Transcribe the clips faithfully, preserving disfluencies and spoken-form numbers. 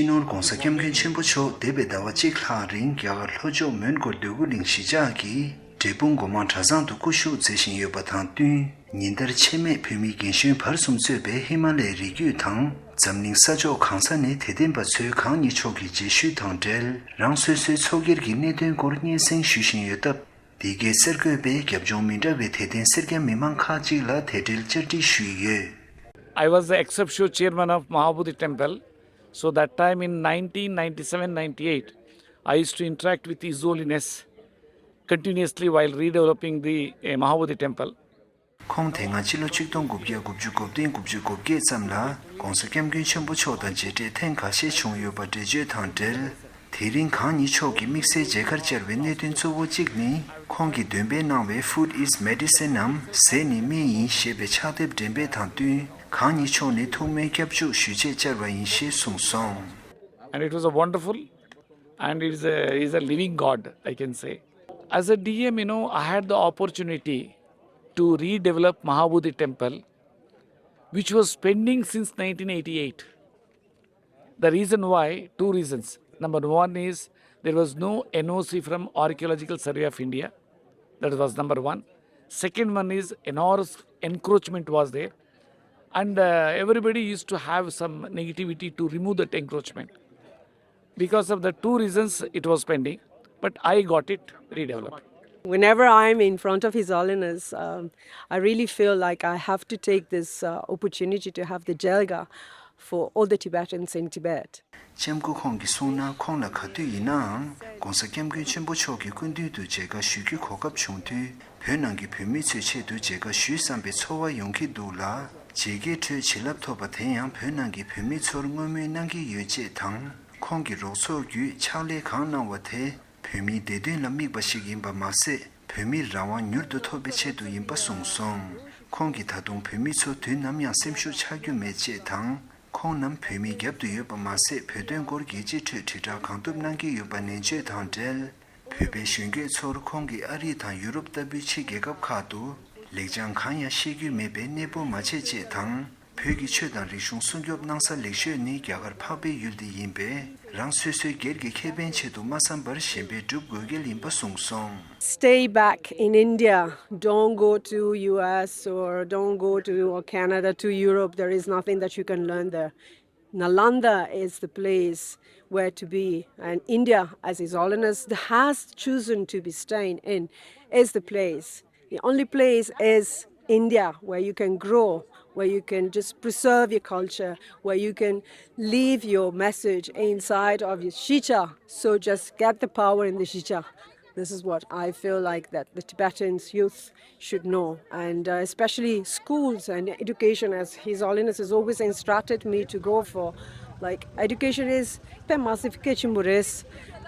སྤྱི་ནོར་༧གོང་ས་༧སྐྱབས་མགོན་ཆེན་པོ་མཆོག་འདས་པའི་ཟླ་བ་གཅིག་ལྷག་རིང་རྒྱ་གར་ལྷོ་ཕྱོགས་མོན་གྷོ་འདོད་རྒུ་གླིང་གཞིས་ཆགས་ཀྱི་འབྲས་སྤུངས་སྒོ་མང་གྲྭ་ཚང་དུ་སྐུ་བཞུགས་མཛད་བཞིན་ཡོད་པ་དང་བསྟུན། ཉིན་ལྟར་འཆད་མེད་བོད་མི་རྒན་གཞོན་བར་གསུམ་གཙོས་པའི་ཧི་མ་ལའི་རི་རྒྱུད་དང་འཛམ་གླིང་ས་ཕྱོགས་གང་ས་ནས་དད་ལྡན་པ་ཚོས་གང་ཉིད་མཆོག་གི་རྗེས་ཤུལ་དང་འབྲེལ་རང་སོ་སོའི་ཚོགས་སྒེར་གྱི་གནད་དོན་སྐོར་སྙན་སེང་ཞུ་བཞིན་ཡོད་སྟབས། འདི་གའི་གསར་འགོད་པས་རྒྱབ་ལྗོངས་མི་འདྲ་བའི་དད་ལྡན་སེར་སྐྱ་མི་མང་ཁག་ཅིག་ལ་དེ་འབྲེལ་བཅར་འདྲི་ཞུས་ཡོད། I was the ex officio chairman of Mahabodhi Temple, so that time in nineteen ninety-seven ninety-eight, I used to interact with His Holiness continuously while redeveloping the uh, Mahabodhi Temple. ཁོང་དེ་སྔ་ཕྱི་ལོ་ཆིག་སྟོང་དགུ་བརྒྱ་དགུ་བཅུ་གོ་བདུན་དགུ་བཅུ་གོ་བརྒྱད་ཙམ་ལ་༧གོང་ས་༧སྐྱབས་མགོན་ཆེན་པོ་མཆོག་དང་མཇལ་འཕྲད་ཐེངས་ཁ་ཤས་བྱུང་ཡོད་པ་འགྲེལ་བརྗོད་དང་འབྲེལ། དེ་རིང་གང་ཉིད་མཆོག་གིས་དམིགས་བསལ་མཇལ་ཁར་བཅར་བའི་གནད་དོན་གཙོ་བོ་གཅིག་ནི། ཁོང་གིས་འདོན་སྤེལ་གནང་བའི་Food is Medicine ནམ་ཟས་ནི་སྨན་ཡིན་ཞེས་པའི་ཕྱག་དེབ་འགྲེམས་སྤེལ་དང་བསྟུན། གང་ཉིད་མཆོག་ནས་ཐུགས་སྨོན་སྐྱབས་འཇུག་ཞུ་ཆེད་བཅར་བ་ཡིན་ཞེས་གསུངས་སོང་། And it was a wonderful, and it is a, is a living God, I can say. As a D M, you know, I had the opportunity to redevelop Mahabodhi Temple, which was pending since nineteen eighty-eight. The reason why, two reasons. Number one is there was no N O C from Archaeological Survey of India. That was number one. Second one is enormous encroachment was there. And uh, everybody used to have some negativity to remove that encroachment. Because of the two reasons, it was pending, but I got it redeveloped. Whenever I'm in front of His Holiness, um, I really feel like I have to take this uh, opportunity to have the Jelga for all the Tibetans in Tibet. ལྕམ་སྐུ་ཁོང་གིས་གསུངས་ན། ཁོང་ལ་ག་དུས་ཡིན་ནའང་༧གོང་ས་༧སྐྱབས་མགོན་ཆེན་པོ་མཆོག་གི་སྐུ་མདུན་དུ་མཇལ་ཁ་ཞུ་རྒྱུའི་གོ་སྐབས་བྱུང་དུས། བོད་ནང་གི་བོད་མི་ཚོའི་ཆེད་དུ་མཇལ་ཁ་ཞུས་བསམ་པའི་ཚོར་བ་ཡོང་གི་འདུག་ལ། མཇལ་ཁའི་ཁྲོད་བྱིན་རླབས་ཐོབ་པ་དེ་ཡང་བོད་ནང་གི་བོད་མི་ཚོར་བསྔོ་སྨོན་གནང་གི་ཡོད་ཅེས་དང་། ཁོང་གིས་རོགས་ཚོགས་བརྒྱུད་ཕྱག་ལས་གང་གནང་བ་དེ། བོད་མིའི་བདེ་དོན་ལ་དམིགས་པ་ཞིག་ཡིན་པ་མ་ཟད། བོད་མིར་རང་དབང་མྱུར་དུ་ཐོབ་པའི་ཆེད་དུ་ཡིན་པ་གསུངས་སོང་། ཁོང་གིས་ད་དུང་བོད་མི་ཚོ་དུས་ནམ་ཡང་སེམས་ཤུགས་ཆག་རྒྱུ་མེད་ཅེས་དང་། ཁོང་རྣམས་བོད་མིའི་རྒྱབ་ཏུ་ཡོད་པ་མ་ཟད། བོད་དོན་སྐོར་རྒྱལ་སྤྱིའི་ཁྲོད་དྲིལ་བསྒྲགས་གང་ཐུབ་གནང་གི་ཡོད་པ་ནན་བརྗོད་དང་འབྲེལ། བོད་པའི་གཞོན་སྐྱེས་ཚོར་ཁོང་གིས་ཨ་རི་དང་ཡུ་རོབ་ལྟ་བུའི་ཕྱི་རྒྱལ་ཁབ་ཁག་ཏུ་ལེགས་བྱང་གང་ཡང་ཤེས་རྒྱུ་མེད་པས་གནས་སྤོ་མ་བྱེད་ཅེས་དང་། བོད་ཀྱི་ཆོས་དང་རིག་གཞུང་སྲུང་སྐྱོབ་གནང་ས་ལེགས་ཤོས་ནི་རྒྱ་གར་འཕགས་པའི་ཡུལ་འདི་ཡིན་པས། རང་སོ་སོའི་སྒེར་གྱི་ཁེ་ཕན་ཆེད་དུ་མ་བསམ་པར་གཞན་པའི་སྒྲུབ་དགོས་གལ་ཡིན་པ་གསུངས་སོང་། Stay back in India. Don't go to U S or don't go to Canada, to Europe. There is nothing that you can learn there. Nalanda is the place where to be, and India, as His Holiness has chosen to be staying in, is the place. The only place is India where you can grow, where you can just preserve your culture, where you can leave your message inside of your shicha. So just get the power in the shicha. This is what I feel like that the Tibetans youth should know, and uh, especially schools and education, as His Holiness has always instructed me to go for. Like, education is pe masification mures,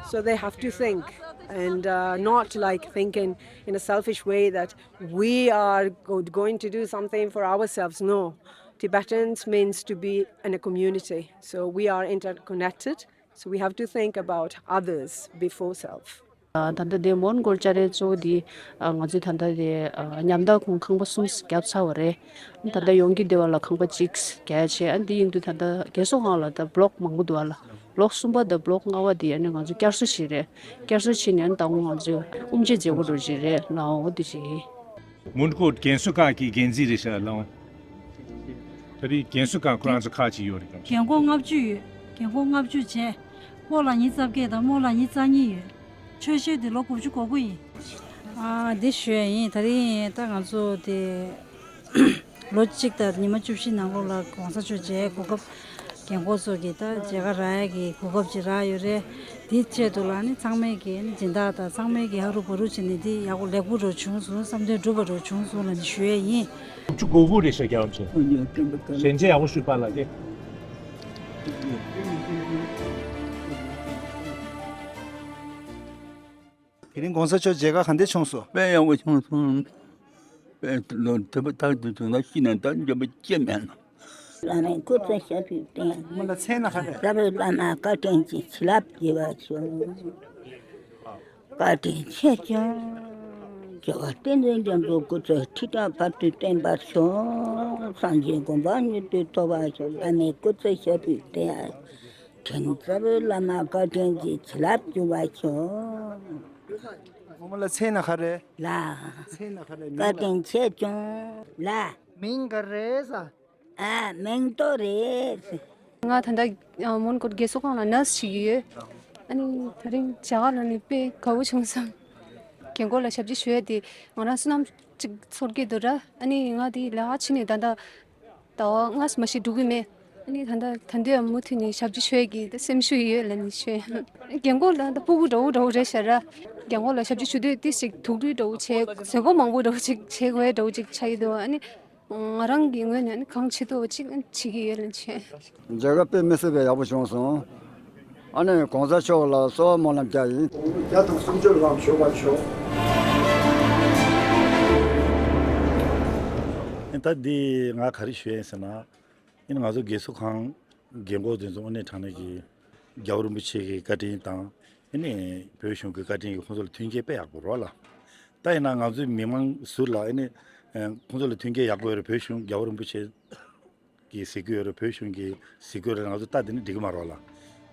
so they have to think and uh, not, like, thinking in a selfish way that we are go- going to do something for ourselves. No, Tibetans means to be in a community, so we are interconnected. So we have to think about others before self. ད་ལྟ་དེ་མོན་གྷོལ་ལྕགས་རལ་གཙོ་བོ་དེ་ང་ཚོས་ད་ལྟ་དེ་ཉམ་ཐག་ཁོང་ཁང་པ་གསུམ་བརྒྱབ་ཚར་བ་རེད། ད་ལྟ་ཡོང་གི་བསྡད་པ་ལ་ཁང་པ་གཅིག་རྒྱག་བྱས། ཨ་འདི་ཡིན་དུས་ད་ལྟ་རྒས་གསོ་ཁང་ལ་ད་བློག་མང་པོ་འདུག་ཨ་ལ། བློག་གསུམ་པ་དང་བློག་ལྔ་པ་དེ་ཨ་ནི་ང་ཚོས་བསྐྱར་གསོ་བྱས་རེད། བསྐྱར་གསོ་བྱས་ནས་ཨ་ནི་ད་དགོང་ང་ཚོས་དབུ་འབྱེད་མཛད་སྒོ་འགྲོ་བྱས་རེད་ལའོ། འོ་དེ་བྱས། མོན་གྷོ་རྒན་གསོ་ཁང་གི་འགན་འཛིན་རེད་ཤག་ལགས། ད་རེས་རྒན་གསོ་ཁང་ཁོ་རང་ཚོ་ཁག་ཅིག་ཡོད་རེད་གམ། རྒན་འཁོགས་ལྔ་བཅུ་ཡོད། རྒན་འཁོགས་ལྔ་བཅུ་བྱས། སྤོ་ལགས་ཉིས་རྩ་བརྒྱད་དང་རྨོ་ལགས་ཉིས་རྩ་གཉིས་ཡོད། ཆོས་ཤོས་དེ་ལོ་དགུ་བཅུ་གོ་དགུ་ཡིན། ཨ་འདི་ཞུ་ཡ་ཡིན། ད་རིང་ད་ང་ཚོ་དེ་ལོ་གཅིག་དང་ཉི་མ་བཅུ་བཞི་ནང་ལོགས་ལ་གོང་ས་མཆོག་མཇལ་གོ་སྐབས། རྒན་འཁོགས་ཚོ་གིས་ད་མཇལ་ཁ་རག་ཡ་གི་གོ་སྐབས་ཅིག་རག་ཡོད་རེད། དེའི་ཆེད་དུ་ལ་ནི་ཚང་མས་ཀྱི་ནི་སྦྱིན་བདག་དང་ཚང་མས་ཀྱི་ཧ་རུ་བ་རུ་བྱས་ནས་འདི་ཡག་པོ་ལེགས་པོ་འགྲོ་བྱུང་སོང་། བསམ་དོན་འགྲུབ་པ་འགྲོ་བྱུང་སོང་ལ་ནི་ཞུ་ཡས་ཡིན། ཅུ་གོ་གུ་རེད་ཤག་རྒྱལ་བ་ཆེ། ཞལ་མཇལ་ཡག་པོ་ཞུས་པ་ལ་ཀེ། དེ་རིང་གོང་ས་མཆོག་མཇལ་ཁ་ག་འདྲ་བྱུང་སོང་། དཔེ་ཡག་པོ་བྱུང་སོང་། དཔེ་ལོ་དེ་པ་ཐག་ཏུ་བྱུང་ན་ཤི་ན་ད་འཇོན་པ་ཅི་མེད་ན། བླ་མའི་སྐུ་ཚེ་ཞབས་པད་བརྟན། མོ་ལ་མཚན་ན་ག་རེ། རྩ་བའི་བླ་མ་བཀའ་དྲིན་གྱིས་བྱིན་རླབས་རྒྱས་པར་ཤོག། བཀའ་དྲིན་ཆེ་ཆུང་། རྒྱལ་བ་བསྟན་འཛིན་རྒྱ་མཚོའི་སྐུ་ཚེ་ཁྲི་ཕྲག་བར་དུ་བརྟན་པར་ཤོག། སངས་རྒྱས་གོ་འཕང་མྱུར་དུ་ཐོབ་པར་ཤོག། བླ་མའི་སྐུ་ཚེ་ཞབས་པད་བརྟན། མཁན་ཚབ་བླ་མ་བཀའ་དྲིན་གྱིས་བྱིན་རླབས་འཇུག་པ་ཤོག། ངོ་མ་ལ་མཚན་ན་ག་རེ། ལ། མཚན་ན་ག་རེ། མིང་ལ། བཀའ་དྲིན་ཆེ་བྱུང་ལ། མིང་ག་རེ་ཟ། ཨ། མིང་ཏོ་རེད། ང་ད་ལྟ་མོན་གྷོ་རྒས་གསོ་ཁང་ལ་ནར་སི་བྱེད་ཀྱི་ཡོད། ཨ་ནི་ད་རིང་བྱ་དགའ་ལ་ནི་དཔེ་དགའ་བོ་བྱུང་སོང་། རྒན་གོག་ལ་ཞབས་ཕྱི་ཞུ་ཡ་དེ་ང་རང་བསོད་ནམས་ཅིག་ཚོར་གྱི་འདུག་ར། ཨ་ནི་ང་དེ་ལས་ཀ་བྱེད་ནས་ད་ལྟ་ཟླ་བ་ལྔ་ཙམ་ཞིག་འགྲོ་གི་མེད། ཨ་ནི་ད་ལྟ་ད་འདི་ཡང་མུ་མཐུད་ནས་ཞབས་ཕྱི་ཞུ་ཡ་གི་ད་སེམས་ཤུགས་ཡོད་ལབ་ནས་ཞུ་ཡ། རྒན་གོག་ལ་ད་ཕྲུ་གུ་འདྲ་བོ་འདྲ་བོ་རེད་ཤག་ར། རྒན་གོག་ལ་ཞབས་ཕྱི་ཞུ་དུས་ཏི་ཞིག་དུག་སྦྲུལ་འདྲ་བོ་བྱས། བཟོད་སྒོ་མང་པོ་འདྲ་བོ་ཅིག་བྱེད་དགོས་འདྲ་བོ་ཅིག་ཆགས་ཀྱི་འདུག་ཨ་ནི། ང་རང་གི་ངོས་ནས་ནི་གང་བྱེད་ཐུབ་པ་ཅིག་བྱེད་ཀྱི་ཡོད་ལ་བྱས། མཇལ་ཁ་དཔེ་མི་སྲིད་པའི་ཡག་པོ་བྱུང་སོང་། ཨ་ནི་གོང་ས་མཆོག་ལ་གསོལ་བ་སྨོན་ལམ་རྒྱག་ཡིན། བརྒྱ་དང་སུམ་ཅུ་ལམ་ཞུགས་པར་ཤོག། ད་འདི་ང་ག་རེ་ཞུ་ཡིན་ཟེར་ན། ཨ་ནི་ང་ཚོ་རྒས་གསོ་ཁང་རྒན་གོག་དེ་ཚོ་དངོས་གནས་དྲང་གནས་ཀྱི་རྒྱལ་བ་རིན་པོ་ཆེ་གི་བཀའ་དྲིན་དང་། ཨ་ནི་བོད་གཞུང་གི་བཀའ་དྲིན་གྱིས་ཁོང་ཚོ་ལ་མཐུན་རྐྱེན་དཔེ་ཡག་པོ་རོགས་ལ། ད་ཡིན་ན་ང་ཚོའི་མི་མང་ཟུར་ལ་ཨ་ནི་ཁོང་ཚོ་ལ་མཐུན་རྐྱེན་ཡག་པོ་ཡོད་རེད། བོད་གཞུང་རྒྱལ་བ་རིན་པོ་ཆེ་གི་གཟིགས་སྐྱོང་ཡོད་རེད། བོད་གཞུང་གི་གཟིགས་སྐྱོང་རེད། ང་ཚོ་ལྟ་དེ་ནི་འགྲིག་གི་མ་རེད་ལ། ཨ་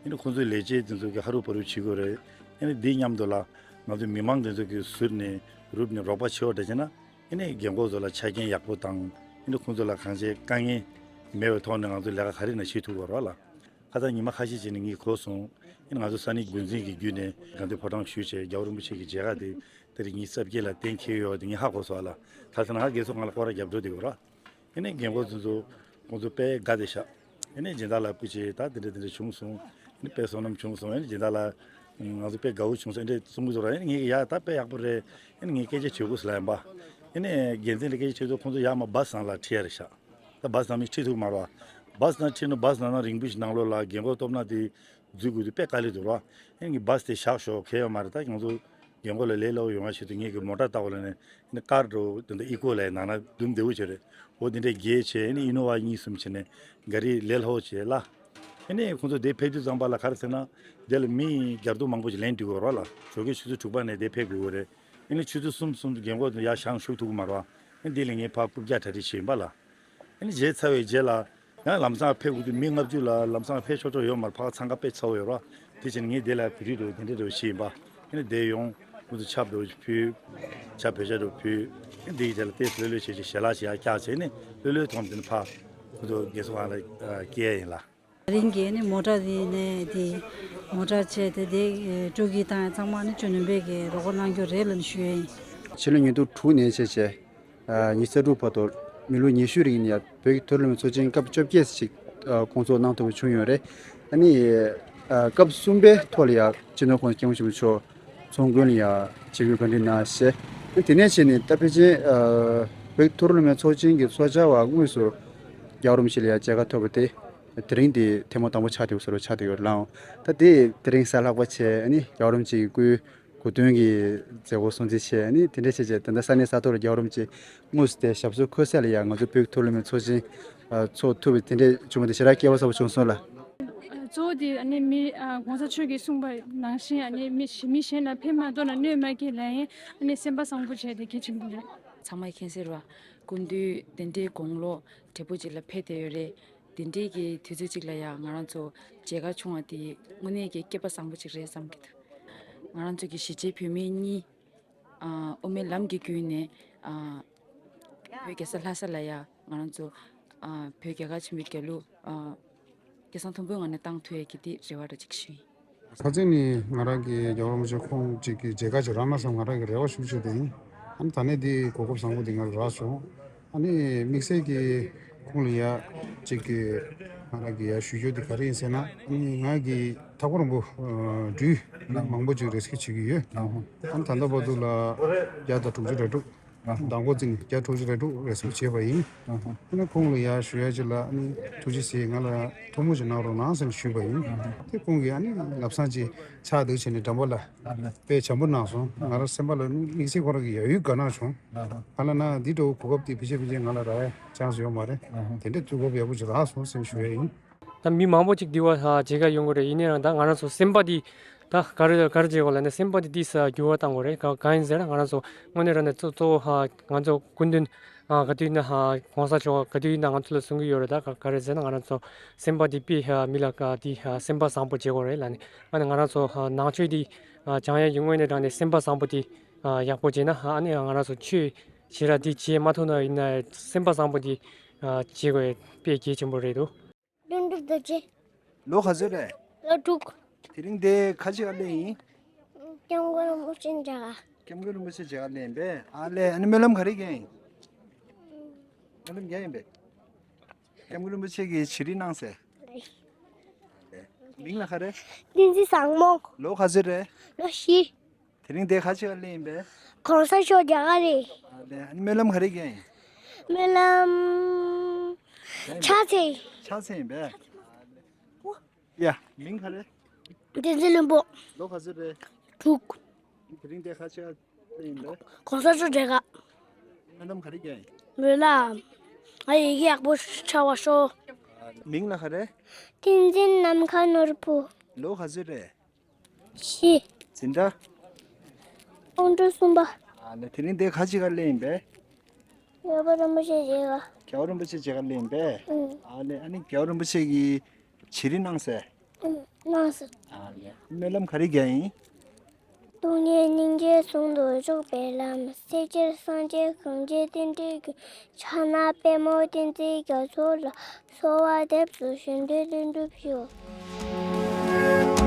ནི་ཁོང་ཚོའི་ལས་བྱེད་དེ་ཚོ་གི་ཧ་རུ་པ་རུ་བྱེད་དགོས་རེད། ཨ་ནི་འདི་མཉམ་དུ་ལ་ང་ཚོའི་མི་མང་དེ་ཚོ་གི་ཟུར་ནས་རུབ་ནས་རོགས་པ་བྱེད་པ་འདྲ་བྱས་ན། ཨ་ནི་རྒན་གོག་ཚོ་ལ་ཆ་རྐྱེན་ཡག་པོ་དང་། ཨ་ནི་ཁོང་ཚོ་ལ་གང་ཅི་དཀའ་ངལ་མེད་པའི་ཐོག་ནས་ང་ཚོ་ལས་ཀ་ག་རེ་ན་བྱེད་ཐུབ་དགོས་རེད་ལ། ཁ་སང་ཉི་མ་ཁ་ཤས་ཅིག་ནས་ངས་གོ་སོང་། ཨ་ནི་ང་ཚོ་ས་གནས་འགོ་འཛིན་གྱི་བརྒྱུད་ནས་དགའ་ལྡན་ཕོ་བྲང་ཞུས་བྱས་རྒྱལ་བ་རིན་པོ་ཆེ་གི་མཇལ་ཁ་དེ་དེ་རིང་ཉིན་གསར་བརྗེ་ལ་གཏན་འཁེལ་ཡོད་པ་དེ་ངས་ཧ་གོ་སོང་ལ། ད་ཐེངས་ང་རྒས་གསོ་ཁང་ལ་སྐོར་ར་རྒྱབ་འགྲོ་དེ་གོ་ར། ཨ་ནི་རྒན་གོག་ཚོ་ཚོ་ཁོང་ཚོ་དཔེ་དགའ་བསྡད་ཤག་ཨ་ནི་སྦྱིན་བདག་ལགས་སྐུ་མཁྱེན་ད་དེ་འདྲ་དེ་འདྲ་བྱུང་སོང་། ཨ་ནི་དཔེ་བསོད་ནམས་བྱུང་སོང་། ཨ་ནི་སྦྱིན་བདག་ལགས་ང་ཚོ་དཔེ་དགའ་བོ་བྱུང་སོང་། ཨ་འདྲ་གསུང་གི་འདུག་ར། ཨ་ནི་ངས་ཡ་ད་དཔེ་ཡག་པོ་རེད། ཨ་ནི་ངས་སྐད་ཆ་བྱེད་དགོས་ཟེར་ལབ་ཡིན་པ། ཨ་ནི་འགན་འཛིན་ལ་སྐད་ཆ་བྱེད་དུས་ཁོང་ཚོ་ཡར་མར་བཱས་ནང་ལ་ཁྲིད་ཡ་རེད་ཤག་ད་བཱས་ནང་མི་ཁྲིད་ཐུབ་མ་རེད་བ། བཱས་ནང་ཁྲིད་ན་བཱས་ནང་ན་རིང་པོ་ཞིག་ནང་ལོགས་ལ་རྒན་གོག་སྟོབས་ན་དེ་འཛུལ་དགོས་དུས་དཔེ་དཀའ་ལས་འདུག་ར། ཨ་ནི་ངས་བཱས་དེ་བཞག་ཞོག་གལ་ཡོད་མ་རེད། ད་ང་ཚོ་རྒན་གོག་ལ་ལས་སླ་བོ་ཡོང་བ་ཞིག་ཏུ་ངེད་ཀྱི་མོ་ཊ་ལྟ་བ་ལ་ནི་ནི་ཀར་འགྲོ་དེ་འདྲ་ཨི་ཀོ་ལ་ནང་ན་འདུམ་བདེ་བོ་བྱེད་རེད། འོ་དེ་འདྲ་རྒྱས་བྱས་ནི་ཨི་ནོ་ཝ་གཉིས་གསུམ་བྱས་ནས་ག་རེ་ལས་སླ་བོ་བྱས་ལ། ཨ་ནི་ཁོང་ཚོ་དེ་ཕེབས་དུས་ཙམ་པ་ལ་ག་རེ་ཟེར་ན། དེ་ལ་མི་རྒྱ་རྡོ་མང་པོ་ཞིག་ལེན་འགྲིག་གི་རོགས་ལ། ཞོགས་ཀའི་ཆུ་ཚོད་དྲུག་པ་ནས་དེ་ཕེབས་དགོས་ཀྱི་རེད། ཨ་ནི་ཆུ་ཚོད་གསུམ་གསུམ་རྒན་གོག་དེ་ཡར་བཞེངས་བཞུགས་ཐུབ་ཀྱི་མ་རེད་བ། ཨ་ནི་དེ་ལ་ངས་ཕར་རྐུབ་བཀྱག་གྲ་སྒྲིག་བྱས་ཡིན་པ་ལ། ཨ་ནི་མཇལ་ཚར་བའི་རྗེས་ལ། ཡང་ལམ་སང་ཕེབས་དགོས་དུས་མི་ལྔ་བཅུ་ལ་ལམ་སང་ཕེབས་ཆོག་ཆོག་ཡོད་མ་རེད། ཕར་འཚང་ཁ་དཔེ་ཚ་བོ་ཡོད་རེད། དེ་བྱས་ནས་ངས་དེ་ལ་བོད་རིགས་འགྲོ་དེ་འདྲ་འགྲོ་བྱས་ཡིན་པ། ཨ་ནི་དེ་ཡོང་ཁོང་ཚོ་ཆབ་འགྲོ་ཕུལ། ཆབ་བོད་ཆབ་འགྲོ་ཕུལ། ཨ་ནི་དེ་ཡི་རྗེས་ལ་ཏོག་ཙམ་ལྷོད་ལྷོད་བྱས་བྱས་ཞལ་ལག་ཅིག་ཡར་བཀྱག་བྱས་ནས་ལྷོད་ལྷོད་ཐོག་ནས་དེ་ནས་ཕར་ཁོང་ཚོ་རྒས་གསོ་ཁང་ལ་སྐྱེལ་ཡ་ཡིན་ལ། དེ་རིང་གི་ནི་མོ་ཊ་དེ་ནས་དེ་མོ་ཊ་བྱས་ཏེ་དེ་སྤྲོ་སྐྱིད་བཏང་ཡ་ཚང་མ་ནི་ཅོ་ནུ་བེ་གི་རོགས་པ་གནང་རྒྱུ་རེད་ལབ་ནས་ཞུ་ཡ་ཡིན། ཕྱི་ལོ་ཉིས་སྟོང་དྲུག་ནས་བྱས་བྱས། ཉི་ཤུ་རྩ་དྲུག་བར་དུ་མི་ལོ་ཉི་ཤུ་རིང་ཡ་བོད་ཀྱི་མཐོ་རིམ་ཚོགས་ཆེན་སྐབས་བཅོ་བརྒྱད་ཅིག་སྐོང་ཚོགས་གནང་ཐུབ་པ་བྱུང་ཡོད་རེད། ཨ་ནི་སྐབས་གསུམ་པའི་ཐོག་ལ་ཡ་སྤྱི་ནོར་༸གོང་ས་༸སྐྱབས་མགོན་ཆེན་པོ་མཆོག་ཚོགས་མགོན་ལ་ཡ་བྱེད་སྒོའི་བཀའ་འདྲི་གནང་བྱས། དེ་ནས་བྱས་ནས་ད་ཕལ་ཆེར་བོད་ཀྱི་མཐོ་རིམ་ཚོགས་ཆེན་གྱི་ཚོགས་བཅར་བ་དངོས་སུ་རྒྱལ་བ་རིན་པོ་ཆེ་ལ་ཡ་མཇལ་ཁ་ཐོབ་པ་དེ་དེ་རིང་དེ་ཐེངས་མ་དང་པོ་ཆགས་བསྡད་པ་བཟོ་འདྲ་ཆགས་བསྡད་ཡོད་རེད་ལགས། ད་དེ་དེ་རིང་གཟའ་ལྷག་པ་བྱས། ཨ་ནི་རྒྱལ་བ་རིན་པོ་ཆེ་གི་སྐུའི་གོ་སྟོན་གྱི་མཛད་སྒོ་སྲུང་བརྩི་བྱས། ཨ་ནི་དེ་འདྲ་བྱས་བྱས་ད་ལྟ་ས་གནས་ས་ཐོག་ལ་རྒྱལ་བ་རིན་པོ་ཆེ་དངོས་སུ་དེ་ཞབས་སོར་འཁོད་ས་ལ་ཡ་ང་ཚོ་བོད་ཀྱི་མཐོ་རིམ་ཚོགས་ཆེན་ཚོགས་ཐུབ་པའི་དེ་འདྲ་བྱུང་བ་དེ་ཞེ་དྲག་སྐལ་བ་བཟང་པོ་བྱུང་སོང་ལགས། གཙོ་བོ་དེ་ཨ་ནི་མི་༸གོང་ས་མཆོག་གིས་གསུངས་པ་ནང་བཞིན་ཨ་ནི་མི་མི་གཞན་ལ་ཕན་མ་ཐོགས་ན་གནོད་མ་སྐྱེལ་ལབ་ཡིན། ཨ་ནི་སེམས་པ་བཟང་པོ་བྱས་དེ་གལ་ཆེན་པོ་རེད། ཚང་མས་མཁྱེན་གསལ་བ། སྐུ་མདུན་དེ་འདྲའི་དགུང་ལོ་བགྲེས་པོ་ཅིག་ལ་ཕེབས་བསྡད་ཡོད་རེད། དེ་འདྲའི་གི་དུས་ཚོད་ཅིག་ལ་ཡང་ང་རང་ཚོ་མཇལ་ཁ་བྱུང་བ་དེ་དངོས་གནས་ཀྱི་སྐལ་པ་བཟང་པོ་ཅིག་རེད་བསམ་གྱི་འདུག་ང་རང་ཚོ་གི་གཞིས་བྱེས་བོད་མི་གཉིས་ཨ་དབུ་མའི་ལམ་གྱི་བརྒྱུད་ནས་ཨ་བོད་རྒྱལ་ས་ལྷ་ས་ལ་ཡང་ང་རང་ཚོ་ཨ་བོད་རྒྱལ་ཁབ་ཆེན་པོའི་རྒྱལ་གླུ་ཨ་སྐད་གསང་མཐོན་པོའི་ངང་ནས་བཏང་ཐུབ་ཡས་ཀྱི་དེ་རེ་བ་འདྲ་ཅིག་ཞུ་ཡིན། ཁ་སང་ནས་ང་རང་གི་རྒྱལ་བ་རིན་པོ་ཆེ་ཁོང་ཅིག་གི་མཇལ་ཁ་ཅིག་རག་ན་བསམ་ང་རང་གི་རེ་བ་ཤུགས་ཆེ་དེ་ཡིན། ཨ་ནི་ད་ནས་འདི་གོ་སྐབས་བཟང་པོ་འདི་ང་ལ་རག་སོང་། ཨ་ནི་དམིགས་བསལ་གྱི་ཁོང་ལ་ཡ་ཅིག་གི་ང་རང་གི་ཡ་ཞུ་རྒྱུ་འདི་ག་རེ་ཡིན་ཟེར་ན། ཨ་ནི་ང་གི་ཐག་པ་རིང་པོ་སྦྲུལ་མང་པོ་ཅིག་རེ་སྐུལ་བྱེད་ཀྱི་ཡོད། ཨ་ནི་ད་ལྟ་བར་དུ་ལ་བརྒྱ་དང་དྲུག་ཅུ་རེ་དྲུག་ཨ་ཧ། མདང་དགོང་ཅིག་ནས་བརྒྱ་དྲུག་ཅུ་རེ་དྲུག་རེ་སྐུལ་བྱས་པ་ཡིན། ཨ་ཧ། ཨ་ནི་ཁོང་ལ་ཡར་ཞུ་ཡ་ཅིག་ལ་ཨ་ནི་ཐུགས་རྗེ་གཟིགས་ང་ལ་ཐུགས་སྨོན་ཅིག་གནང་རོགས་གནང་ཟེར་ནས་ཞུས་པ་ཡིན། ཨ་ཧ། དེ་ཁོང་གིས་ཨ་ནི་ལམ་སང་ཅིག་ཕྱག་བདུག་བྱས་ནས་འགྲམ་པ་ལ་ཨ་ཧ། དཔེ་བྱམས་པོ་གནང་སོང་། ང་རང་སེམས་པ་ལ་ཨ་ནི་དམིགས་བསལ་ཁོ་རང་གི་ཡ་ཡུལ་དགའ་སྣང་བྱུང་། ཨ་ཧ། ག་ལ་ན་འདི་འདྲ་བོ་གོ་སྐབས་དེ་ཕལ་ཆེར་ཕལ་ཆེར་ང་ལ་རག་ཡ་ཅན་སུ་ཡོད་མ་རེད། ཨ་ཧ། དེ་འདྲའི་གོ་སྐབས་ཡག་པོ་ཅིག་རག་སོང་ཟེར་ནས་ཞུ་ཡ་ཡིན། ད་མི་མང་པོ་ཅིག་འདི་བ་ཧ་མཇལ་ཁ་ཡོང་གི་རེད། ཡིན་ནའང་ད་ང་རང་ཚོ་སེམས་པ་འདི་ད་ག་རེ་ག་རེ་བྱེད་དགོས་ལབ་ན་སེམས་པ་འདི་ཏིས་འགྱུར་བ་གཏང་དགོས་རེད། ག་གང་ཡིན་ཟེར་ན་ང་རང་ཚོ་དངོས་གནས་རང་ནས་གཙོ་གཙོ་བོ་ཧ་ང་ཚོ་སྐུ་མདུན་ ཨ་ག་དུས་ན་ཨ་གོང་ས་མཆོག་ག་དུས་ན་ང་ཚོ་ལ་གསུང་གི་ཡོད་རེད། ད་ག་ག་རེ་ཟེར་ན། ང་རང་ཚོ་སེམས་པ་འདི་དཔེ་ཨ་མི་ལ་ག་འདི་ཨ་སེམས་པ་བཟང་པོ་བྱེད་དགོས་རེད་ལབ་ནས། ཨ་ནི་ང་རང་ཚོ་ཨ་ནང་ཆོས་འདི་ཨ་སྦྱང་ཡ་ཡོང་ངོས་ནས་དྲངས་ནས་སེམས་པ་བཟང་པོ་འདི་ཨ་ཡག་པོ་བྱས་ན། ཨ་ནི་ང་རང་ཚོ་ཆོས་ཞེ་དྲག་འདི་བྱེད་མ་ཐུབ་ན་ཡིན་ན་སེམས་པ་བཟང་པོ་འདི་ཨ་བྱེད་དགོས་དཔེ་གལ་ཆེན་པོ་རེད་འདུག། ལྷུན་གྲུབ་རྡོ་རྗེ། ལོ་ག་ཚོད་རེད། ལོ་དྲུག། དེ་རིང་འདི་ག་ཅིག་ག་སླེབས་ཡིན། སྐྱབས་མགོན་རིན་པོ་ཆེ་མཇལ་ག། སྐྱབས་མགོན་རིན་པོ་ཆེ་མཇལ་ག་སླེབས་ཡིན་པས། ཨ་ལས། ཨ་ནི་སྨོན་ལམ་ག་རེ་རྒྱག་ཡིན། སྨོན་ལམ་རྒྱག་ཡིན་པས། སྐྱབས་མགོན་རིན་པོ་ཆེ་གིས་བྱི་རིལ་གནང་ཟེར། མིང་ལ་ག་རེ། བསྟན་འཛིན་བཟང་མོ། ལོ་ག་ཚོད་རེད། ལོ་བཞི། དེ་རིང་འདི་ག་ཅིག་ག་སླེབས་ཡིན་པས། གོང་ས་མཆོག་མཇལ་ག་རེད། ཨ་ལས། ཨ་ནི་སྨོན་ལམ་ག་རེ་རྒྱག་ཡིན། སྨོན་ལམ་ཕྱག་འཚལ། ཕྱག་འཚལ་ཡིན་པས། ཡ། མིང་ག་རེ། བསྟན་འཛིན་བློན་པོ། ལོ་ག་ཚོད་རེད། དྲུག། དེ་རིང་འདི་ག་ཅིག་ག་སླེབས་ཡིན་པས། གོང་ས་མཆོག་མཇལ་ག། སྨོན་ལམ་ག་རེ་རྒྱག་ཡིན། སྨོན་ལམ། ང་ཡི་གེ་ཡག་པོ་ཤར་བ་ཤོག། མིང་ལ་ག་རེ། བསྟན་འཛིན་ནམ་མཁའ་ནོར་བུ། ལོ་ག་ཚོད་རེད། བཞི། འཛིན་གྲྭ། ཁོང་ཁྲོ་གསུམ་པ། ཨ་ལས། དེ་རིང་འདི་ག་ཅིག་ག་སླེབས་ཡིན་པས། རྒྱལ་བ་རིན་པོ་ཆེ་མཇལ་ག། རྒྱལ་བ་རིན་པོ་ཆེ་མཇལ་ག་སླེབས་ཡིན་པས། ཨུ། ཨ་ལས། ཨ་ནི་རྒྱལ་བ་རིན་པོ་ཆེ་གིས་བྱི་རིལ་གནང་ཟེར། ཨུ། གནང་ཟེར། ཨ་ལས། སྨོན་ལམ་ག་རེ་རྒྱག་ཡིན། སྟོང་ཉིད་སྙིང་རྗེ་ཟུང་དུ་འཇུག་པའི་ལམ། སྲིད་ཕྱིར་སངས་རྒྱས་གང་ཞིག་རྟེན་འབྲེལ་ཀུན། ཕྱག་ན་པདྨོ་བསྟན་འཛིན་རྒྱ་མཚོ་ལ། གསོལ་བ་འདེབས་སོ་གཞན་དོན་ལྷུན་གྲུབ་ཤོག།